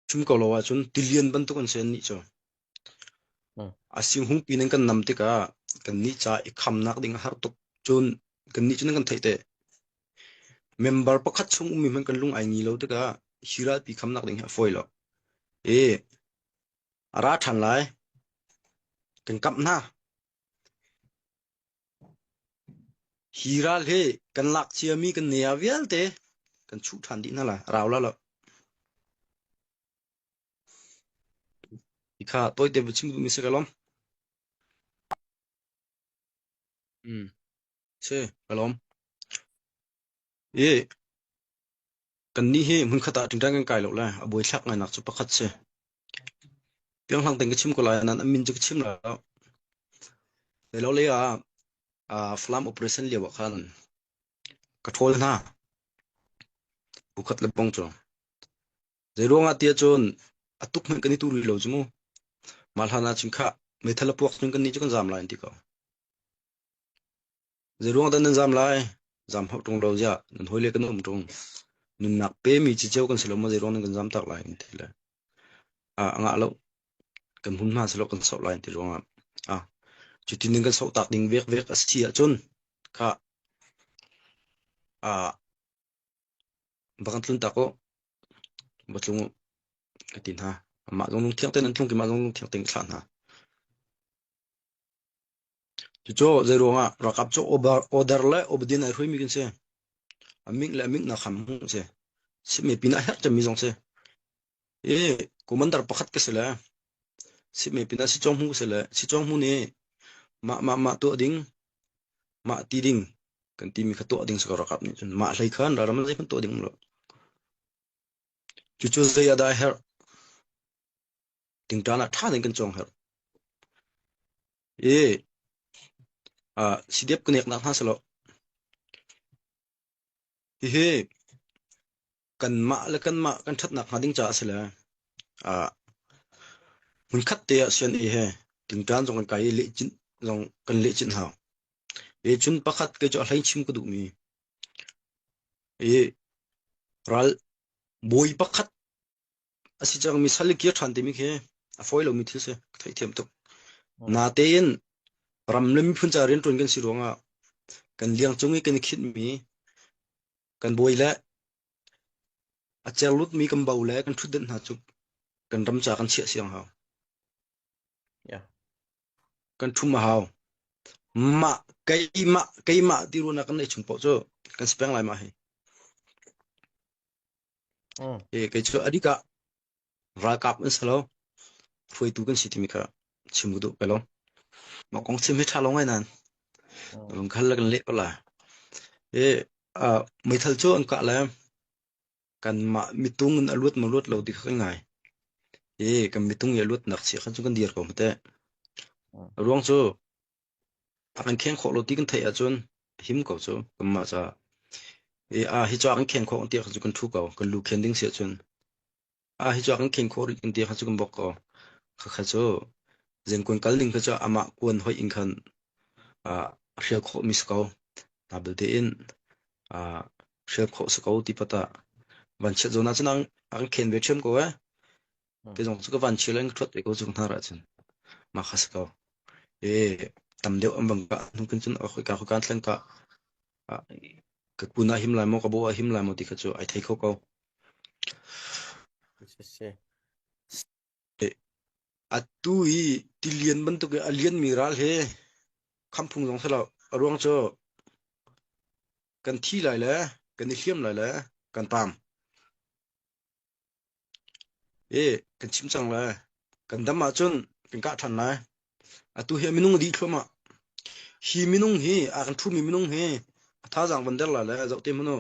Chim ko lo ahcun tilian bantuk an si annih cu. A singhungpi in kan nam tikah kannih ca i khamnak ding a har tuk. Cun kannih cu nan kan theih teh. Member pakhat chung ummi hmanh kan lung ai ngi lo tikah hi ralpi khamnak ding hi a fawi lo. E, a ra ṭhan lai. Kan kamh hna. Hi ral hi kan lak ciami kan nia vialte kan chuh ṭhan dih hna lai. A rau la lo. Hi kha tawite va chim duhmi si ka lawm. Mm. Si, ka lawm. I kannih hi hmunkhat ah ṭingṭang kan kai lo le a buaithlak ngainak cu pakhat si. Pianghlang tein ka chim ko lai nain a min cu ka chim lai lo. Lo lei ah ah Falam operation lio ah khan ka ṭhawl hna. Bukhat le bong cu. Zeiruangah tiah cun a tuk hmanh kan i tu rih lo cu mu. Mah hlan ah cun khah meithal a puak cun kannih cu kan zaam lai an ti ko. Zeiruang dah nan zaam lai? Zaam hauh ṭung lo ziah nan hawile kan um ṭung. Nunnak pemi ciceu kan si lo maw zeiruang nan kan zaam tak lai an ti le. Ah, a ngah lo. Kan hmunhma si lo kan soh lai an ti ruangah. Ah, cutin in kan soh tak ding vek vek a si ahcun kha ah va kan tlun tak u. Va tlung u ka ti hna. Amah zong lungthiang tein an tlung ki mah zong lungthiang tein ka thlah hna. Cucu zeiruangah ralkap cu order le obedient ai hruaimi kan si. A ming le a ming nak ham hung si. Simi pin ah herh cemmi zong si. I commander pakhat ka si le simi pin ah sicawng hmu ka si le sicawng hmu nih mah mah mah tuah ding mah ti ding kan timi kha tuah ding si ko ralkap nih cun mah hlei khan ralram zei hmanh tuah ding um lo. Cucu zei ah dah a herh? Tingṭan ah ṭha tein kan cawng herh. I uh, sidep ka neknak hna selaw hihi kanmah le kanmah kan ṭhatnak hnga ding caah a si le uh, hmunkhat te ah sian i he tingṭan zong kan kai i lehcinh zong kan lehcinh hau. I cun pakhat kei cu a hlei chim ka duhmi i ral bawi pakhat A si cangmi sal i kir ṭhan timi khi a fawi lomi thil si. Ka theihthiam tuk. Natein ram le miphun ca rianṭuan kan si ruangah kan liang cung i kan i khinhmi kan bawi le a cerlutmi kan bo le kan ṭhutdenh hna cu kan ram ca kan chiah siang hau. Yeah. Kan ṭhum a hau. Mah keimah keimah ti ruahnak kan neih chung paoh cu kan si peng lai mah hi. Mm. E, kei cu a dik ah ralkap an si lo, hruaitu kan si timi kha chim ka duh ko lo. Mah kong chim hi ṭha lo ngai nain Mm. lung khal le kan leh ko la. E, uh, meithal cu an kah le kanmah mitung in a luat maw luat lo ti kha kan ngai. E, kan mitung i a luat nak chia khan cu kan dir ko hmete. Mm. A ruang cu A kan kheng khawh lo ti kan theih ahcun a him ko cu kanmah caah. I a hi cu a kan khen khawh ti kha cu kan ṭhu ko. Kan lu khen ding si ahcun a hi cu a kan khen khawh rih kan ti kha cu kan bawk ko. Khakha cu zengkuan kal ding kha cu amah kuan hoih in khan a hrial khawhmi si ko. Na belte in a hrial khawh si ko ti pat ah vanchiat zawn ah cun a kan khen ve ṭhiam ko eh. Te zong cu ka van chial in ka ṭhuat ve ko cu hnar ahcun. Mah kha si ko. E tam deuh an bang ka hnu kin cun khoika khoika an thleng ka ka kun ah him lai maw ka bo ah him lai maw ti kha cu ai thei kho ko. Si. Atu i tilian bantuk i a lianmi ral he khamphung zong si lo. A ruang cu kan thi lai le kan i hliam lai le kan pam. E, kan chim cang lai. Kan dam ahcun kan kah ṭhan lai. Atu hi a minung a dih thluahmah. Hi minung hi, a kan ṭhumi minung hi a thazaang van der lai le zoh te hmanh u.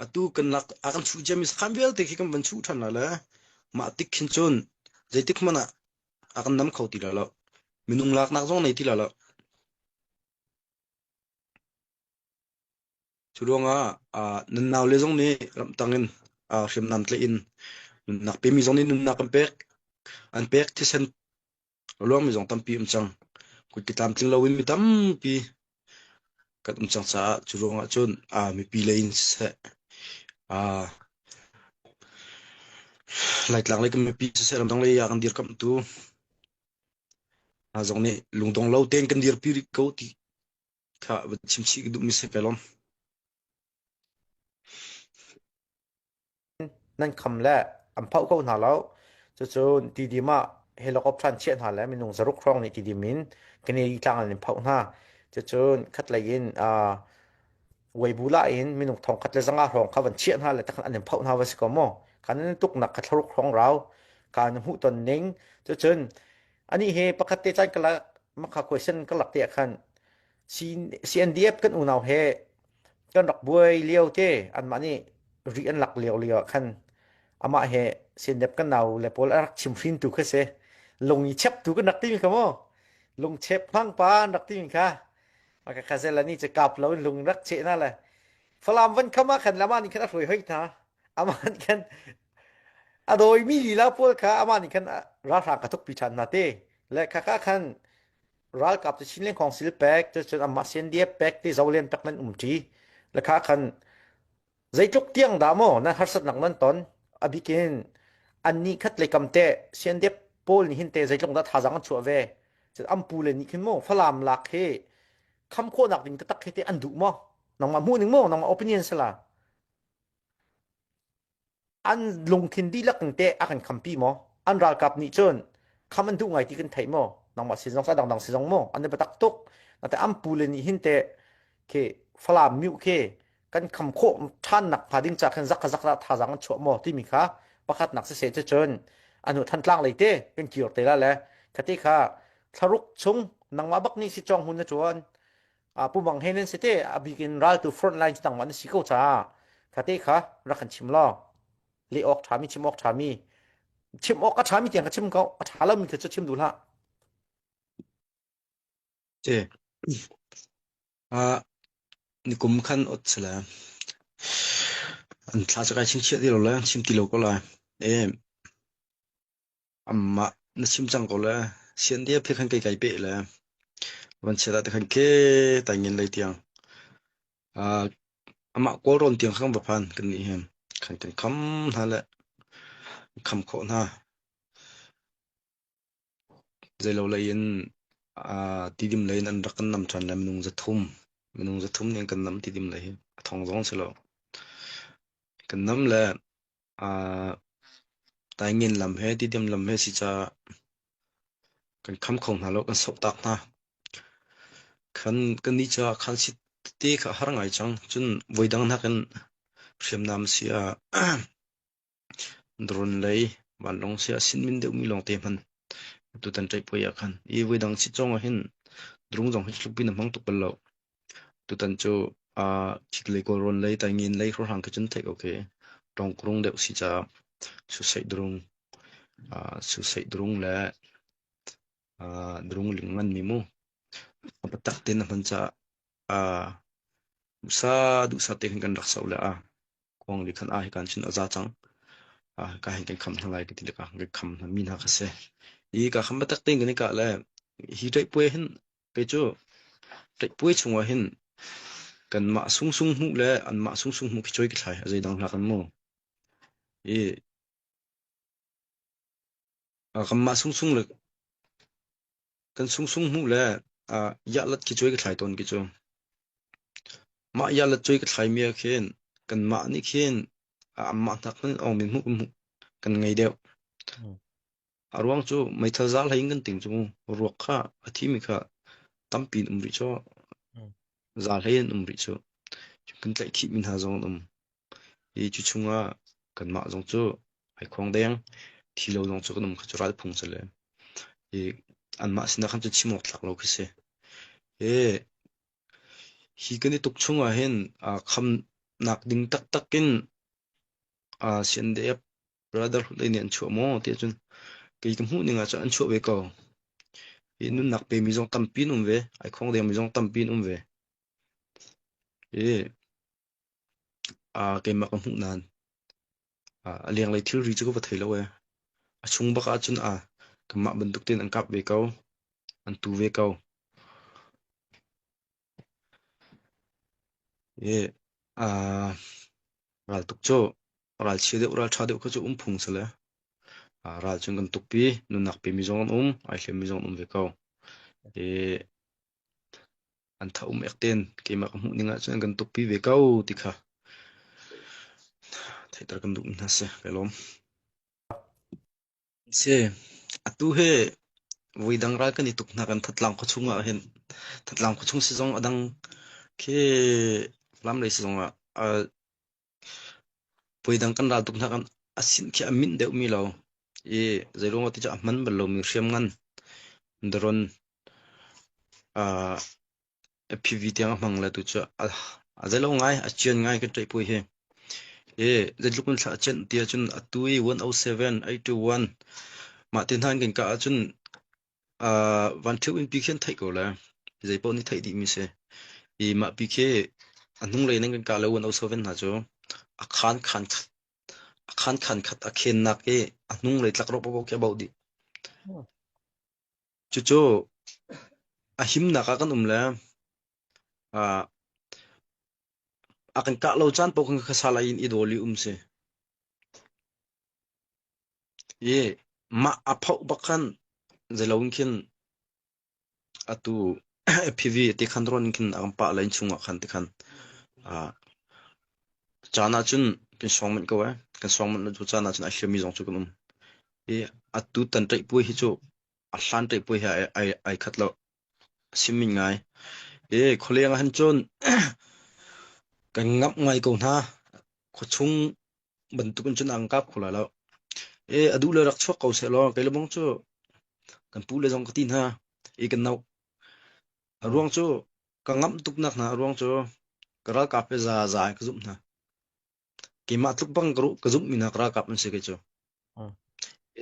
Atu kan lak, a kan chuh ciami sakhan vialte khi kan van chuh ṭhan lai le mah tik khin cun zeitik hmanh ah a kan nam kho ti lai lo. Minung laknak zong nei ti lai lo. Cu ruangah nan naule zong nih ramtang in hriamnam tlaih in nunnak pemi zong nih nunnak an pek. An pek thisen a luangmi zong tampi um cang. Kutke tlamtling loin mi tampi kan um cang caah cu ruangah cun mipi lei in siseh. Laitlang lei kan mipi siseh ramdang lei ah kan dirkamhtu hna zong nih lungdong lo tein kan dirpi rih ko ti kha van chim chih ka duhmi si kai lawm. Nan kham le an phoh ko hna lo. Cucu Tidim ah helicopter an chiah hna le minung 600 hrawng nih Tidim in Kennedy tlang an in phoh hna. Cucun khatlei in uh, Weibula in minung 1500 hrawng kha van chiah hna le takhan an in phoh hna va si ko maw. Kan tuknak kha thlaruk hrawng rau ka na hmuh ton ning. Cucun ani he pakhat te caan ka lak makha question ka lak te ah khan CNDF kan unau he kan rak buai lio te anmah nih ri an lak lio lio ah khan amah he CNDF kan nau le pawl a rak chimhrin tu kha si lung i chep tu kan rak timi kha mu lung chep hmang pa an rak timi kha maka kha zel ani che kap lo in lung rak che na le Falam van kham ah khan lama nih khan a hruai hoi hna amah nih khan a dawi mi lila pawl kha amah nih khan ralhrang ka tuk pi than hna te le kha kha khan ralkap cu Chinland Council pek cucun amah CNDF pek ti Zolen pek nan um ṭi le kha khan zeitluk tiang dah maw nan harsatnak nan ton a bikin annih khat lei kam te CNDF pawl nih hin te zeitluk dah thazaang an chuah ve cun an pu le nih khin maw Falam lak hi kham khawhnak ding taktak khi te an duh maw nangmah hmuh ning maw nangmah opinion sala An lungthin dihlak in teh a kan khampi maw? An ralkap nih cun kham an duh ngai ti kan theih maw? Nangmah sin zong sa dangdang si zong maw? An i biatak tuk. Nate an pule nih hin teh khi Falam miu khi kan kham khawh ṭhan nak hnga ding ca khan zak kha zak dah thazaang an chuah maw timi kha pakhatnak siseh cu cun anu Thantlang lei te kan kir te la le khati kha thlaruk chung nangmah bak nih si cawng hun na ṭuan Pu Mang he nan si te a bik in raltu front line cu tangmah na si ko caah kha te kha rak kan chim law leh awk ṭhami chim awk ṭhami chim awk a ṭhami tiang ka chim ko a ṭha lomi kha cu chim duh hlah. Ce ah nikum khan ot sala an thla chakai chingchiah ti lo le chim ti lo ko lai e Amah na chim cang ko le siandia phe khan kei kai peh le van chiat ah te khan ke taingin lei tiang uh, amah kawlrawn tiang khan va phan kan nih hin khan kan kham hna le kham khawh hna zeilo lei in uh, tidim lei in an rak kan nam ṭhan le minung 300 minung 300 nih an kan nam tidim lei hi a thong zong si lo kan nam le Uh, Taingin lam he Tidim lam he si caah kan kham kho hna lo, kan sohtak hna. Khan kannih caah khan sit tete kha a har ngai cang. Cun voidang nakin hriamnam si ah drone lei vanlawng si ah sinmin deuhmi lawngte hman tutan ṭaihpuai ah khan. I voidang sit zong ah hin drone zong hi tlukpi na hmang tuk bal lo. Tutan cu aa Chitlei Kawlrawn lei Taingin lei hrawnghrang khi cun theih ko khi tawngkrung deuh si caah suseih durung suseih durung le durung ling nganmi mu a biatak tein a hman caah duhsa duhsa te khin kan rak soh le a kuangli khan a hikan cun a za cang. Ka hin kan kham hna lai ka ti le ka kan kham hna mi hna kha si. Hi ka kham biatak tein kan i kah le hi ṭaihpuai hin Kei cu ṭaihpuai chungah hin kanmah sungsung hmuh le anmah sungsung hmuh khi cawi ka thlai. A zeidang hlah kan mu. I kanmah sungsung le kan sungsung hmuh le yahlat khi cawi ka thlai tawn khi cu. Mah yahlat cawi ka thlaimi ah khin kanmah nih khin anmah hnak hmanh in awngmin hmuh kan hmuh kan ngei deuh. A ruang cu meithal zal hlei in kan ting cu mu. Ruak kha a thimi kha tampi in um rih cu. Zal hlei in um rih cu. Kan tlaihkhihmi hna zong an um. Hi cu chungah kanmah zong cu ai khuang deng. Thi lo zong cu kan um kha cu ral phung si le. Hi anmah sinah khan cun chim awk tlak lo khi si. Hi hi kan i tuk chungah hin khamnak ding taktak in CNDF Brotherhood lei nih an chuah maw ti ahcun kei ka hmuh ning ahcun an chuah ve ko. Hi nunnak pemi zong tampi an um ve. Ai khong dengmi zong tampi an um ve. Hi keimah ka hmuh nain a lenglei thilri cu ka va thei lo ee. A chung bak ahcun kanmah bantuk tein an kap ve ko. An tu ve ko. Hi raltuk cu. Ralchia deuh ralṭha deuh kha cu um phung si le ral cun kan tukpi, nunnak pemi zong an um, ai hliammi zong an um ve ko. I an tha um ek ten keimah ka hmuh ning ahcun an kan tukpi ve ko ti kha theihter kan duh mi hna si. Kai lawm. Si, atu hi voidang ral kan i tuk hna kan Thatlang khuachung ah hin Thatlang khuachung si zong a dang khi Falam lei si zong ah voidang kan ral tuk hna kan a sin khi a minh deuhmi lo i zeiruang ah ti cu a hman bal lomi hriamngan drone FPV tiang a hmang le tu cu a zeilo ngai a cian ngai kan ṭaihpui hi. I zeitluk in thla a cianh ti ahcun atu i 107, 821 mah te hna in kan kah ahcun van ṭheo in pi khi an theih ko le zei paoh nih theih dihmi si. I mah pi khi a hnunglei in kan kah le 107 hna cu a khan khan a khan khan khat a khennak i a hnunglei tlakrawh paoh khi a bauh dih. Cucu a himnak ah kan um le a kan kah lo caan paoh kan kha lai in i dawl i um si. I mah a phoh bak khan zeilo in khin atu FPV ti khan rawn in khin a kan pah le innchung ah khan ti khan caan ah cun kan sawng manh ko eh. Kan sawng manh lo caan ah cun a hliammi zong cu kan um. I atu tan ṭaih puai hi cu a hlan ṭaih puai he ai ai khat lo. A sim min ngai. I khualeng ah hin cun kan ngamh ngai ko hna. Khuachung bantuk in cun an kap kho lai lo. E a duh le rak chuak ko seh law kei le bang cu kan pu le zong ka ti hna i kan no. A ruang cu ka ngamh tuknak hna a ruang cu ka ralkap he za za in ka zumh hna. Keimah tluk bang ka ruh ka zumh mi hna ka ralkap an si kei cu.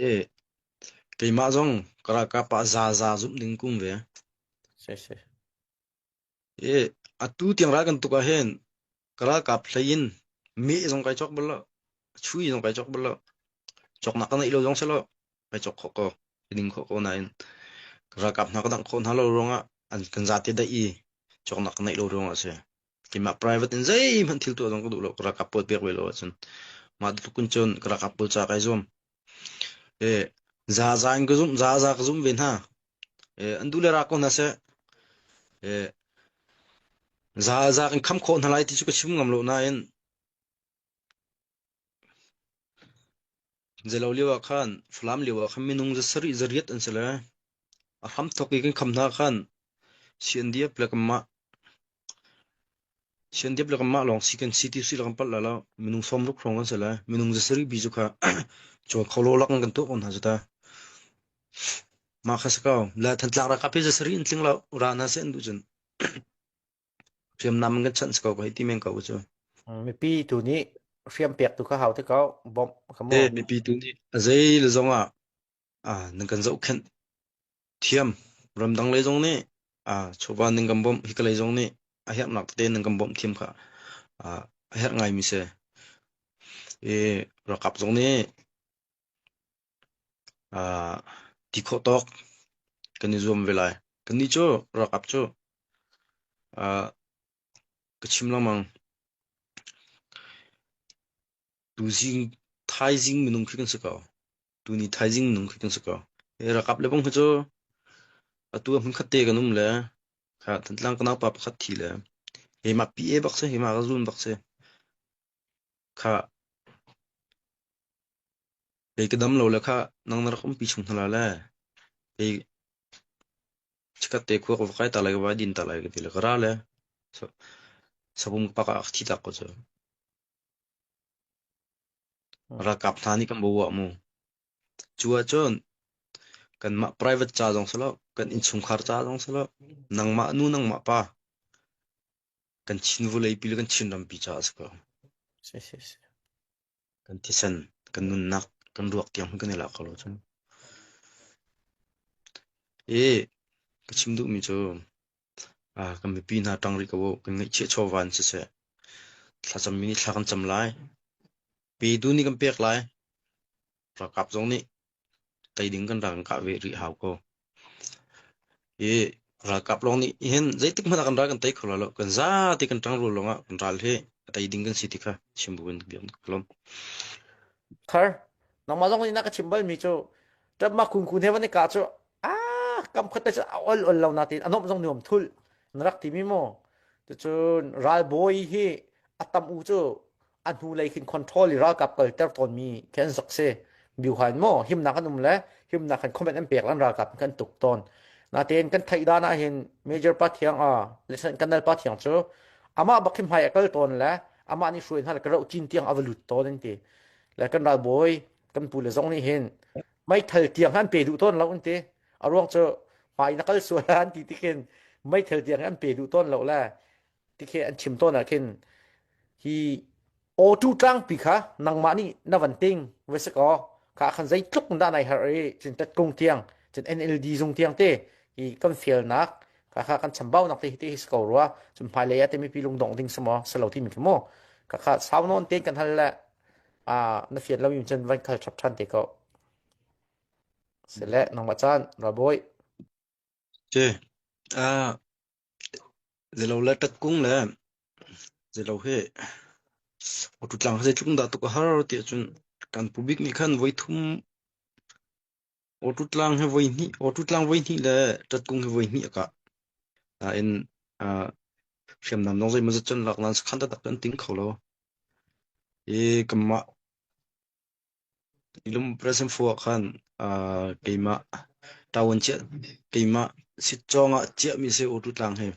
E keimah zong ka ralkap ah za za zumh ding kum ve. Si si. E atu tiang ral kan tuk ah hin Ka ralkap hlei in meh zong kai cawk bal lo. Chui zong kai cawk bal lo. Cawknak ka neih lo zong si lo. Kai cawk khawh ko. Ka ding khawh ko nain ka ralkap hna ka dangh khawh hna lo ruangah an kan zate daih i cawknak ka neih lo ruangah a si. Keimah private in zeihmanh thil tuah zong ka duh lo. Ka ralkap pawl pek ve lo ahcun. Mah tluk in cun ka ralkap pawl ca kai zuam. E, zaza in ka zumh, zaza ka zumh ve hna. E, an duh le ra ko hna seh. E, Zaza kan kham khawh hna lai ti cu ka chim ngam lo nain zeilo lio ah khan Falam lio ah khan minung za sarih zariat an si le a hramthawk i kan kham hna khan CNDF le kanmah CNDF le kanmah lawng si kan si ti si le kan palh la lo minung 60 hrawng kan si le minung za sarih bi cu kha cawl kho lo lak in kan tuah ko hna cu ta. Mah kha si ko. Le Thantlang ralkap hi za sarih in tling lo ra hna seh an duh cun. Hriamnam in kan chanh si ko ka hei ti men ko cu. Mipi tu nih hriam pek tu kha hau te ko bawmh kha mu. Eh mipi tu nih a zei le zong ah nan kan zohkhenh thiam ramdang lei zong nih chawva nan kan bawmh hika lei zong nih a herhnak tete nan kan bawmh thiam kha a herh ngaimi si. I ralkap zong nih ti khawh tawk kan i zuam ve lai. Kannih cu ralkap cu ka chim lengmang. Tuzing thaizing minung khi kan si ko. Tuni thaizing minung khi kan si ko. Hi ralkap le bang hi cu atu ah hmunkhat te kan um le kha Thantlang ka naupa pakhat thi le keimah PA bak si, keimah ka zun bak si. Kha Kei ka dam lo le kha nang na rak umpi chung hna lai le kei chikkhat te khua ka va kai ta lai ka va din ta lai ka ti le ka ra le sabung ka pak ah ka thi tak ko cu. Ralkap hna nih kan bawah mu. Cu ahcun kanmah private ca zong si lo, kan innchungkhar ca zong si lo, nangmah nu nangmah pa kan Chin vawleipi le kan Chin rampi caah a si ko. Si si si. Kan thisen, kan nunnak, kan ruak tiang hmanh kan i lak kho lo cun. I ka chim duhmi cu kan mipi hna ṭang rih ko u, kan ngaihchiah chawva in siseh, thlacammi nih thla kan cam lai, petu nih kan pek lai, ralkap zong nih tei ding kan ral kan kah ve rih hau ko. I ralkap lawng nih hin zeitik hmanh ah kan ral kan tei kho lai lo, kan zate kan ṭangrual lawngah kan ral hi. A tei ding kan si ti kha chim buin biak ka lawm. Khar, nangmah zong nih na ka chim balmi cu ṭap ma kun kun he van i ka cu ah kam khat te cu a ol ol lo natin a nomh zong nuam thul na rak timi mu. Cucun ralbawi hi a tam u cu a hnu lei khin control i ralkap kalter tawnmi khi an zak si. Biuhan maw himnak an um le himnak kan comment an pek lan ralkap kan tuk tawn. Natein kan theih dan ah hin Major Pa Thiang a Lieutenant Colonel Pa Thiang cu amah bak khi hmai a kal tawn le amah nih hruai hna le ka roh cin tiang a va lut tawn an ti. Le kan ralbawi kan pu le zong nih hin meithal tiang an pe duh tawn lo an ti. A ruang cu hmai na kal sual an ti tikhin meithal tiang an pe duh tawn lo le tikhe an chim tawn ah khin hi auto tlangpi kha nangmah nih na van ting va si kaw kha khan zeitluk dah nai har i cun tatkung tiang cun NLD zung tiang te hi kan fialnak kha kha kan chambaunak te hi te hi si ko rua cun hmailei ah te mipi lungdong ding si maw si lo timi khi mu kha kha sau nawn te kan hal le a na fian lo mi cun van khal chap than te ko sile nangmah caan rabawi Ce ah Zeilo le ṭatkung le zeilo hi awṭutlang hi zeitluk in dah tuk a har ti ahcun kan pu bik nih khan voithum awṭutlang hi voihnih awṭutlang voihnih le ṭatkung hi voihnih a kah. Nain uh, hriamnam zong zeimawzat cun lak nain sakhan taktak cu an ting kho lo. I kanmah Ilum present fu ah khan uh, keimah ṭawan chiah keimah sitcawng ah chiahmi si awṭutlang hi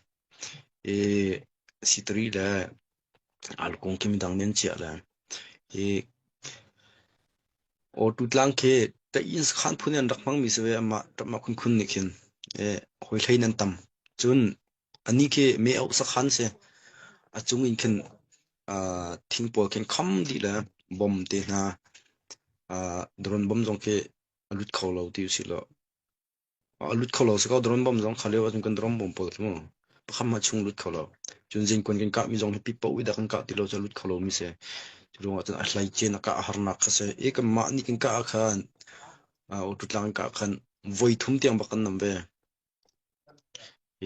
i sitari le alkung khi midang nih an chiah le hi awṭutlang khi ṭah-inn sakhan phun in an rak hmangmi si ve amah ṭamah khunkhun nih khin i hawi hlei in an tam. Cun anih khi meh-auh sakhan si. A cung in khin uh, thing pawl khin kham dih le bom te hna uh, drone bom zong khi a lut kho lo ti usih law a lut kho lo si ko drone bomb zong kha lio ahcun kan drone bomb pawl khi mu pakhat hmanh chung lut kho lo cun zingkun kan kah mi zong hi pipo i dah kan kah ti lo cu a lut kho lo mi si cu ruangah cun a hleice na kah a harnak kha si i kanmah nih kan kah ah khan ututlang kan kah khan voi thum tiang bak kan nam ve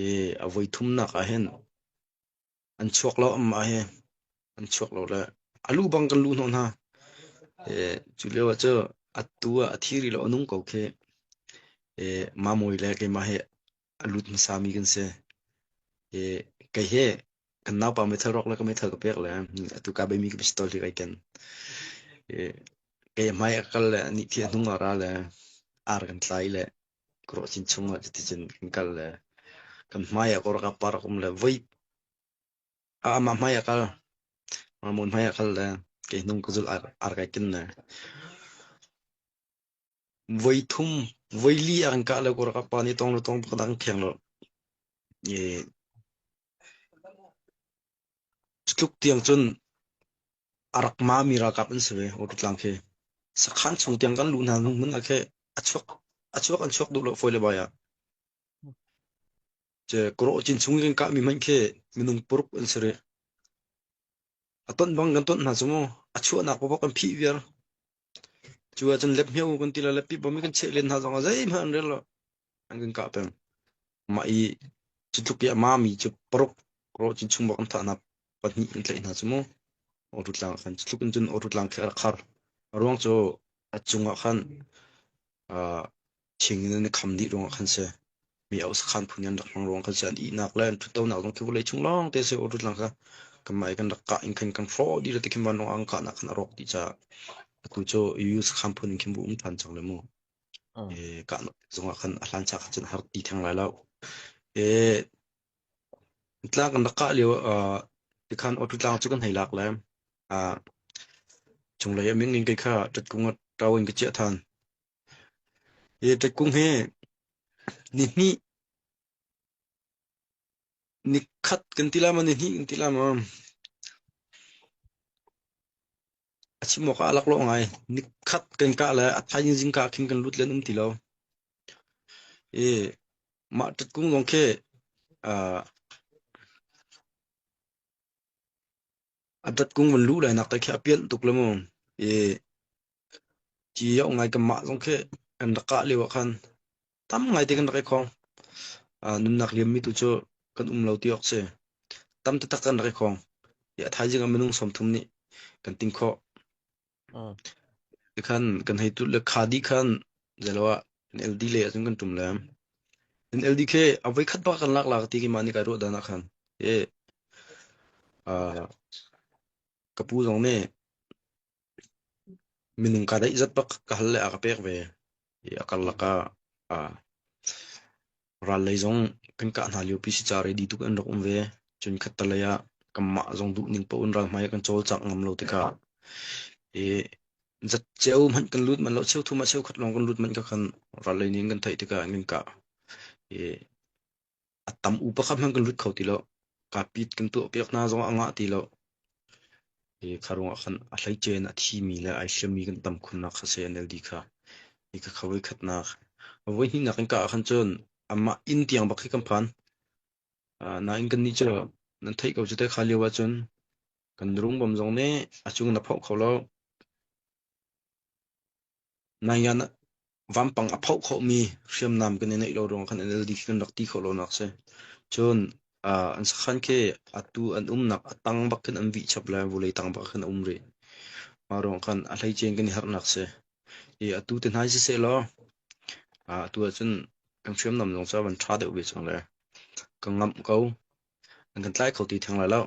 i a voi thumnak ah hin An chuak lo anmah hi an chuak lo le a lu bang kan lu hnawh hna. Cu lio ah cu atu ah a thi rih lo a nung ko khi. Mamawi le keimah hi a lut hmasa mi kan si. Kei hi kan naupa meithal rawk le ka meithal ka pek le atu ka beimi ka pistol hi kai ken. Kei a hmai a kal le anih khi a hnung ah ra le ar kan tlai le Kawhcin chungah cuticun kan kal le kan hmai ah kawlralkap pa rak um le voi amah hmai ah kal Mormon hmai ah kal le kei hnung ka zulh ar kai kin le voi thum voi li a kan kah le kawlralkap pa nih tong le tong pakhat an kheng lo i cutluk tiang cun A rak mami ralkap an si ve Awrutlang khi. Sakhan chung tiang kan luh hna hnu hmun ah khi a chuak a chuak an chuak duh lo fawi le bai ah. Ce kawrawh cin chung i kan kahmi hmanh khi minung paruk an si rih. A tonh bang kan tonh hna cu mu. A chuahnak paoh kan phih viar. Cu ahcun lep hmiau kan ti le lep bom i kan cheh len hna zong ah zeihmanh an rel lo. An kan kah peng. Mah i cu tluk i a mami cu paruk kawrawh cin chung bak an thah hna pahnih an tlaih hna cu mu. Awrutlang ah khan cu tluk in cun awrutlang khi a rak khar. A ruang cu a cungah khan uh, thing in an i kham dih ruangah khan si. Mi au sakhan phun in an rak hmang ruang khan si. An ihnak le an ṭhuttonak zong khi vawlei chung lawng te si awrutlang kha. Kanmah i kan rak kah in khan kan hrawh dih le tikhin vanlawng an kahnak khan a rawk dih caah atu cu EU sakhan phun in khin bu um ṭhan cang le mu. Kahnak zongah khan a hlan chak cun a har ti theng lai lo. Tlang kan rak kah lio tikhan auto tlang cu kan hei lak le cunglei a ming in kei kha ṭatkung ah ṭau in ka chiah ṭhan. Hi ṭatkung hi nihnih nikhat kan ti lai maw nihnih kan ti lai maw a chim awk ah a laklawh ngai. Nikhat kan kah le a thaizing zingka ah khin kan lut len um ti lo. I mah ṭatkung zong khi a ṭatkung van luh lai nak te khi a pianh tuk le mu. I ci yoh ngai kanmah zong khi kan rak kah lio ah khan tam ngai te kan rak i khong. Nunnak liammi tu cu kan um lo ti awk si. Tam taktak kan rak i khong. I a thaizing ah minung 30 nih kan ting khawh. Mm. Tikhan kan hei tut le kha dih khan zeilo ah NLD le ahcun kan ṭum le. NLD khi a voikhat bak kan lak lak ti khi mah nih kai ruah dan ah khan. I uh, ka pu zong nih minung ka daih zat bak ka hal le a ka pek ve. I a karlak ah uh, Ral lei zong kan kah hna liopi si ca ready tuk an rak um ve. Cun khattelei ah kanmah zong duhning paoh in ral hmai ah kan cawlcangh ngam lo tikah i zatceo hmanh kan lut manh lo, cheuthum ah cheukhat lawng kan lut manh kha khan ral lei nih an kan theih tikah an kan kah. I a tam u pakhat hmanh kan lut kho ti lo. Kapit kan tuahpiak hna zong ah a ngah ti lo. Hi kha ruangah khan a hleice in a thimi le ai hliammi kan tam khunnak kha si NLD kha. Hi khakha voikhatnak. Voihnihnak in kah ah khan cun amah inn tiang bak khi kan phan. Nain kannih cu nan theih ko cu te kha lio ahcun kan rungbam zong nih a cung na phoh kho lo. Nain vampang a phoh khawhmi hriamnam kan i neih lo ruangah khan NLD khi kan rak ti khawh lonak si. Cun an sakhan khi atu an umnak a tang bak khin an vih chap le vulei tang bak khin a um rih. Mah ruang khan a hleice in kan i harhnak si. I atu te hna hi siseh law atu ahcun kan hriamnam zong cu a van ṭha deuh ve cang le ka ngamh ko. An kan tlai kho ti theng lai lo.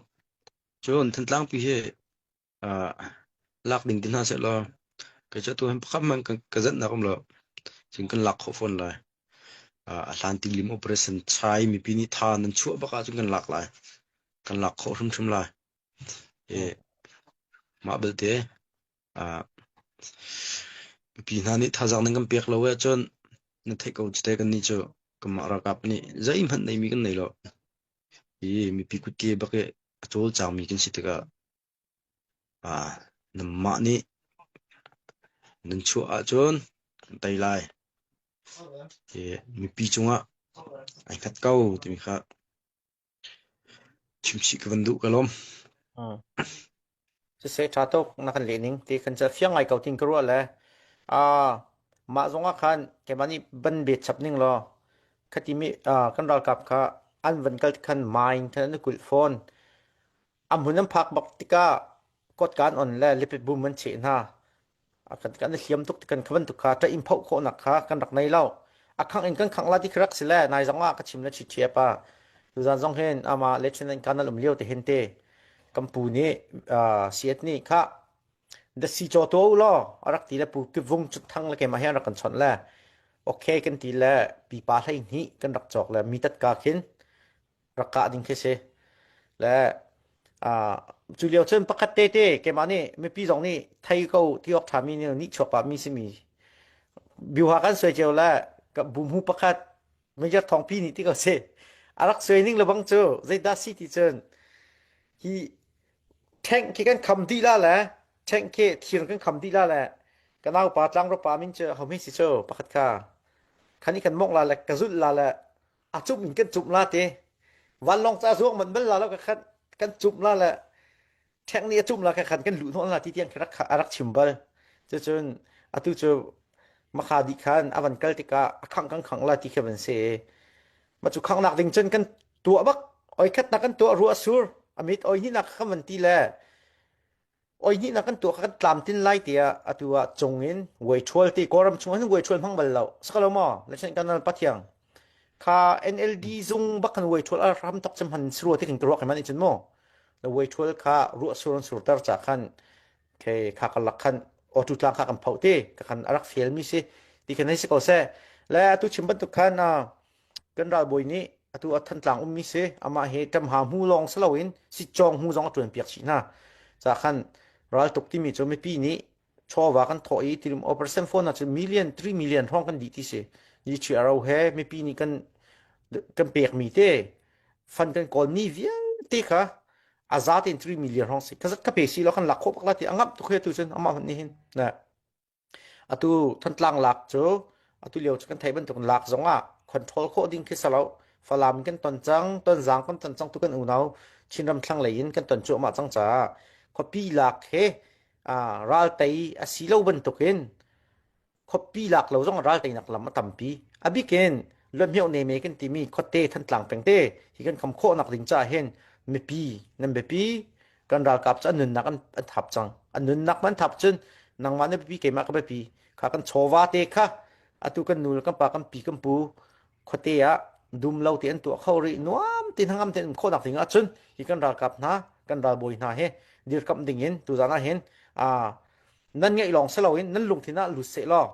Cun Thantlang pi hi lak ding ti hna sehlaw kei cu atu hin pakhat hmanh ka zanhnak um lo. Cun kan lak khawh fawn lai. A hlan tilim operation chai mipi nih tha nan chuah bak ahcun kan lak lai. Kan lak khawh hrimhrim lai. I mah belte mipi hna nih thazaang nan kan pek lo ahcun na theih ko cu te kannih cu kanmah ralkap nih zeihmanh neimi kan nei lo. Hi mipi kutke bak i a cawlcangmi kan si tikah Nanmah nih nan chuah ahcun kan tei lai. Mipi cungah ai hngat ko timi kha chimchih ka van duh ka lawm. Siseh ṭha tuk na kan leh ning ti kan ca fiang ngai ko tin ka ruah le mah zong ah khan keimah nih ban bet chap ning law khati mi kan ralkap kha an van kal khan mine khan an kulh fawn. A hmun an phak bak tikah kotka an on le lipit bum an cheh hna. Kan kan i hliam tuk kan kha bantuk kha ṭah in phoh khawhnak kha kan rak nei lo. A khangh in kan khangh la ti khi rak si le nai zong ah ka chim le ṭhiṭhiap ah tuzan zong hin amah Lieutenant Colonel um lio te hin te kan pu nih siat nih kha dasi caw tuah u law a rak ti le pu kivung thang le keimah hi an rak kan chawnh le okay kan ti le pipa 12 kan rak cawk le mi tatka khin rak kah ding khi si. Le cu lio cun pakhat te te keimah nih mipi zong nih thei ko ti awk ṭhami nih nih chuak pahmi simi biuha kan suai cio le ka bumhu pakhat major thawngpi nih ti ko si a rak suai ning lebang cu zeidah si ti cun hi tank khi kan kham dih la le tank khi thir kan kham dih la le ka naupa tlangro pa min cu homi si cu pakhat kha khan i kan mok la le ka zulh la le a cumh in kan cumh la te vanlawng ca zuang man bal la lo ka khan kan cumh la le ṭheng nih a cumh la ka khan kan luh hnawh la ti tiang rak a rak chim bal cucun atu cu makha dih khan a van kal tikah a khang kan khang la ti khi van si ma cu khangnak ding cun kan tuah bak oi khat nak kan tuah ruah sur amit oi ni nak kan van ti le Oi hnihnak kan tuah kha kan tlamtlin lai tiah atu ah cung in vuaiṭhual ti Kawlram chung hin vuaiṭhual hmang bal lo. Sakalo maw? Lechin kan pathiang. Kha NLD zung bak kan vuaiṭhual a ram tok cem han surua ti kan ruak man icun mu. Na vuaiṭhual kha ruah sur an surter cha khan ke kha kalak khan auto tlang kha kan phoh ti ka khan arak fail mi si ti kan hei si ko se. Le atu chim bantuk khan Kan ralbawi nih atu a Thantlang ummi si amah hi ṭamha hmu lawng si loin sitcawng hmu zong a ṭuanpiak chih hna. Ca khan raltuk timi cu mipi nih chawva kan thawh i tilim operation phone ah cun million 3 million hrawng kan dih ti si. GHRO he mipi nih kan kan pekmi te fund kan kawlmi vialte kha a za tein 3 million hrawng si. Ka zat ka pe si lo kan lak khawh bak la ti a ngamh tuk he tu cun amah hmanh nih hin. Atu Thantlang lak cu atu lio cu kan theih bantuk in lak zongah control khawh ding khi si lo. Falam kan ton cang, Tonzang kan ton cang tu kan unau Chinram thlanglei in kan ton cuahmah cang caah khuapi lak he ral tei a si lo bantukin khuapi lak lo zong ral teinak lam a tampi. A bikin Luanhmioh neme kan timi khuate Thantlang peng te hi kan kham khawhnak ding caah hin mipi nan biapi. Kan ralkap cu an nunnak an, an thap cang. An nunnak man thap cun nangmah na biapi keimah ka biapi. Kha kan chawva te kha atu kan nu le kan pa kan pi kan pu khuate ah dum lo te an tuah kho rih nuam te hnangam te um khawhnak ding ahcun hi kan ralkap hna kan ralbawi hna he dirkamh ding in tuzan ah hin nan ngeih lawng si loin nan lungthin ah lut seh law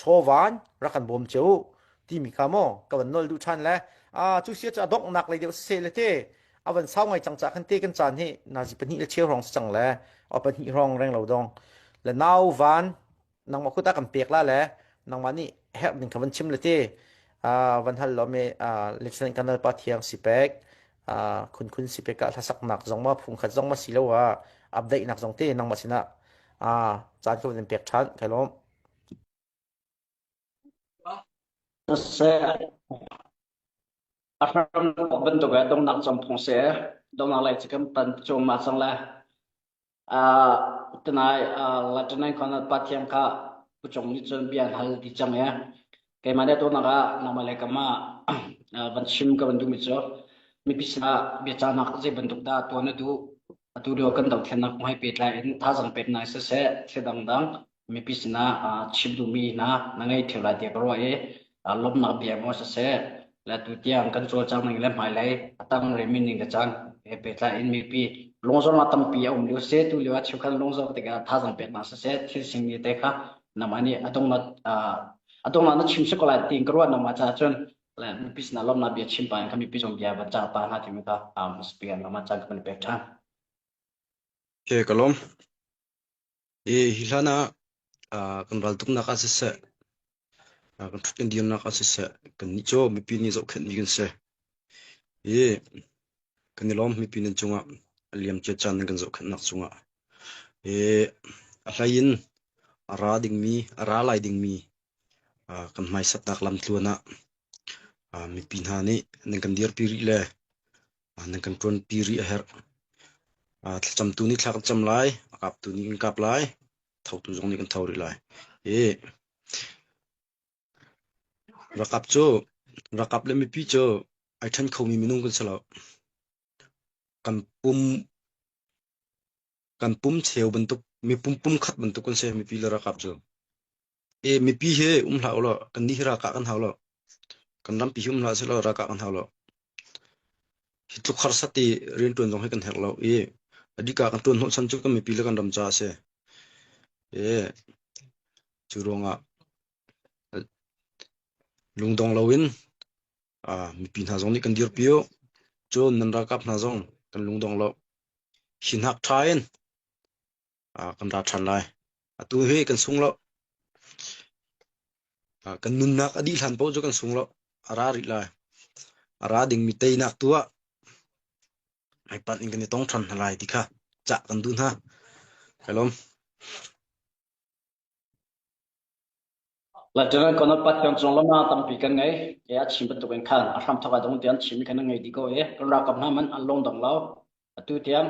chawvan rak kan bawm cio u timi kha maw ka van nol duh ṭhan le cu sia cu a donghnak lei deuh siseh le te a van sau ngai cang ca khan te kan caan hi nazi pahnih le cheu hrawng si cang le a pahnih hrawng reng lo dong le nau van nangmah kut ah kan pek la le nangmah nih herh ding kha van chim le te van hal lo me Lieutenant Colonel Pa Thiang Sipek khun khun sipek ah hlasaknak zong ma phungkhat zong ma si lo ah update nak zong te nangmah sinah caan ka van in pek ṭhan kai lawm. A hram bantuk eh dongnak cam phung se dongnak lai ci kan pan chung ma cang le tunai Lieutenant Colonel Pathian kha pucung nih cun bia an hal ti cang e keimah nih tunak ah nangmah le kamah van chim ka van duhmi cu mipi sinah biacahnak zei bantuk dah tuah na duh atu lio kan dothlennak kong he pehtlai in thazaang peknak siseh thil dangdang mipi sinah chim duhmi hna na ngei ṭheo lai tiah ka ruah i lawmhnak bia maw siseh le tutiang kan cawlcang ning le hmailei a tang rihmi ning le cang he pehtlai in mipi lungzornak tampi a um lio si tu lio ah cheukhat lungzor tikah thazaang peknak siseh thil singmi te kha nangmah nih a donghnak a donghnak na chim si ko lai tiin ka ruah nangmah caah cun le mipi sinah lawmhnak bia chim pah in kha mipi zong bia va cah pa hna timi kha speaker nangmah caan ka van pek ṭhan. Okay, ka lawm. I hi hlan ah kan raltuknak ah siseh, kan ṭhut kan dirnak ah siseh, kannih cu mipi nih zohkhenhmi kan si. I kan i lawm mipi nan cungah a liamcia caan nan kan zohkhenhnak cungah. I a hlei in a ra dingmi, a ra lai dingmi kan hmaisatnak lamtluan ah mipi hna nih nan kan dirpi rih le nan kan ṭuanpi rih a herh. Thlacamtu nih thla kan cam lai, a kaptu nih kan kap lai, thotu zong nih kan tho rih lai. I ralkap cu ralkap le mipi cu ai ṭhen khomi minung kan si lo. Kan pum kan pum cheu bantuk mipum pumkhat bantuk kan si mipi le ralkap cu. E mipi hi um hlah ulaw kannih hi ralkah kan hau lo. Kan rampi hi um hlah sehlaw ralkah kan hau lo. Hi tluk harsat i rianṭuan zong hi kan herh lo i a dika kan ṭuan hnawhchan cu kan mipi le kan ram caah a si. E cu ruangah lungdong loin mipi hna zong nih kan dirpi u. Cun nan ralkap hna zong kan lungdong lo. Hi hnak ṭha in kan ra ṭhan lai. Atu hi kan sung lo. Kan nunnak a dih hlan paoh cu kan sung lo. A ra rih lai. A ra dingmi teinak tu ah hmaipanh in kan i tong ṭhan hna lai ti kha cah kan duh hna. Kai lawm. Lieutenant Colonel Pathian cung lama tampi kan ngei. Ke a chim bantuk in khan a hram thok a dong tiang chim kan ngei dih ko i kan ralkap hna man an lung dong lo. Atu tiang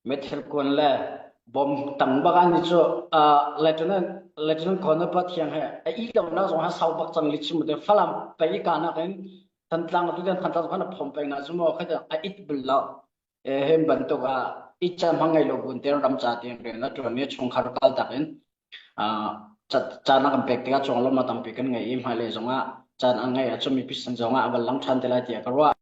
meithal kuan le bom tang bak an cu Lieutenant Lieutenant Colonel Pathian he a i lo nak zong ha sau bak cang li chim te falam pei ka nak in Thantlang atu tiang Thantlang khan a phom peng na cu mo kha a it bul lo. Hem bantuk ah i chan hmang ngei lo bun te ram ca tiang rian a tuan mi chungkhar kal tak in caan a kan pek tikah cawng lawmnak tampi kan ngei i hmailei zongah caan a ngei ahcun mipi sin zongah a van lang ṭhan te lai tiah ka ruah.